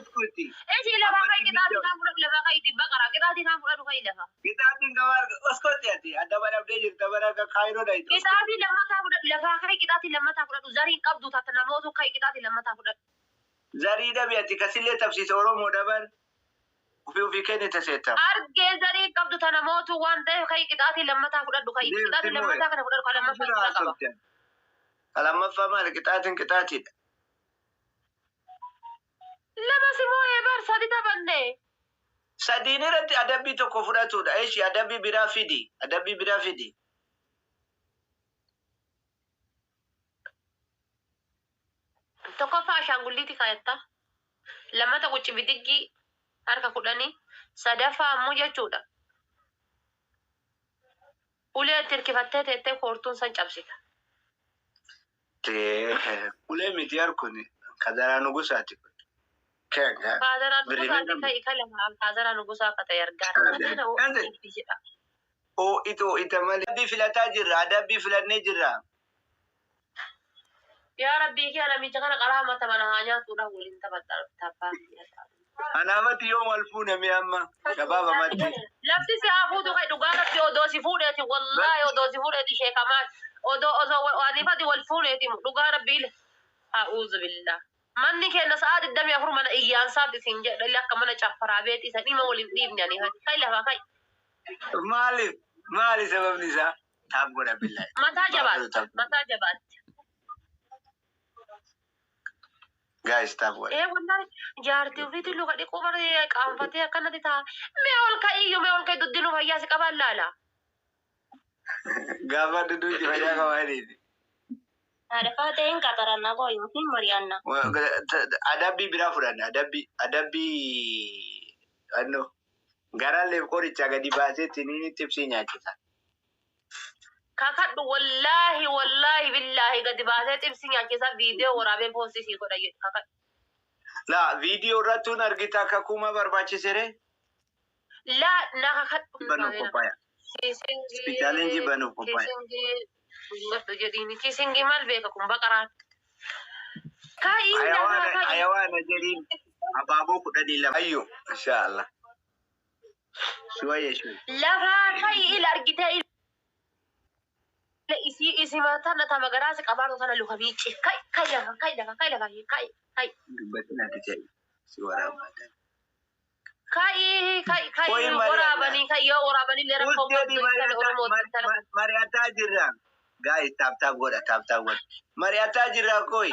Uskuti. Eshi lafaa Ammatti kai qixaatii miidhamu. kaan fudhadhu lafaa kai itti baqara qixaatii kaan fudhadhu kai lafa. Qixaatiin gabaar uskuti ati adda badhabdee jirta bara akka kaayiroo dhayite uskuti. Qixaatii lammataa fudhadhu lafaa kai qixaatii lammataa fudhadhu zariin qabdu taata namootu kai qixaatii lammataa fudhadhu. Zarii dhabi ati kasillee tabsiisa Oromoo dabar ofii ofii kennite seetta. Argee zarii qabdu tana mootu waan ta'eef kai qixaatii lammataa fudhadhu kai Deemti qixaatii moo'e. lammataa kana fudhadhu kan lammaffaa Bira irraa qaba. haasofte. Lammaffaa maali qixaatiin qixaatiidha. Lama si moo'ee bar sadi taphanne. Sadiin irratti adabbii tokko fudhatudha. Eshi adabbii biraa fidi. Adabbii biraa fidi. Tokkoffaa ashaangulliitii kaayatta. Lammata qucci bidiggii harka 10 sadaffaa ammoo jechuudha. Ulee itti hirkifattee teettee koortuun san cabsita. Ulee miti harkuni kazaraa nugusaati. Kenga. Kaazaraa Birri nugusaati meeqa? ka'i kala kaazaraa nugusaa akka ta'e argaa. Kana ho'i jedha. Oo'ite oo'ite malee. Adabbii filataa jirra. Adabbii filannee jirra. Yaa Rabbii kiyya namicha kana qaraa mata mana haa nyaatuudhaan waliin taphadha tabbaa kiyya ta'a. Anaamatti yoom wal fuune mee amma gabaabamatti. Lafti si haa fuutu kai dhugaa rabbi odoo si fuudheeti wallaahi odoo si fuudheeti sheekamaal odoo osoo anifati wal fuudheeti dhugaa rabbi ile a'uuzu billah. Manni keenya sa'aa 24 mana iyyaansaati isin jedha illee akka mana caffaraa beeti isa dhima waliin dhiibne anifati kai lafa kai. Maaliif? Maali sababni isaa? Taap godha billahi. Mataa Baafatu jabaatte taap godha. mataa jabaatte. Guys taap godha. Ee wallahi jaartii ofiitiin luka dhiquu bara qaanfatee akkanatti ta'a. Mee ol ka'iyyuu mee ol ka'i duddinuu fayyaa si qabaan laala. Gaafa duduuti fayyaa qabaa jedheeti. Haadha ta'een qaxarannaa koo yookiin mari'annaa. Adabbii biraa fudhanna. Adabbii adabbii anno garaalleef qorichaa gadi baasee tiniini xibsii nyaachisa. Kakadhu wallaahi wallaahi billaahi gadi baasee xibsi nyaachisa viidiyoo waraabee poostii sii godha jedhu kakadhu. Laa viidiyoo irrattuun argita akka kuma barbaachisere. Laa na kakadhu. Banuuf qophaa'e. Kiisingii Challenge banuuf qophaa'e. kiisingii jedhiini kiisingii maal beeka kun baqaraan. Ka'ii lafaa Hayawaana ka'i. hayawaana jedhiin abaaboo 12. Ayyo inshaallah. Shuwayye shuwayye. Lafaa ka'i ila argitee ila isii isima tana tama garaa si qabaatu tana luka miicci. Ka'i ka'i lafa ka'i lafa ka'i lafa ka'i ka'i. Dubbatin ati jedhi si waraabata. Ka'i ka'i ka'i Qo'i mari'annaa. waraabanii ka'i yoo waraabanii illee rakkoon Uskeedii qabdu intala Oromooti intala. mari'ataa jirra. Guys tap tap godha tap tap godha. Mari'ataa jirra qo'i.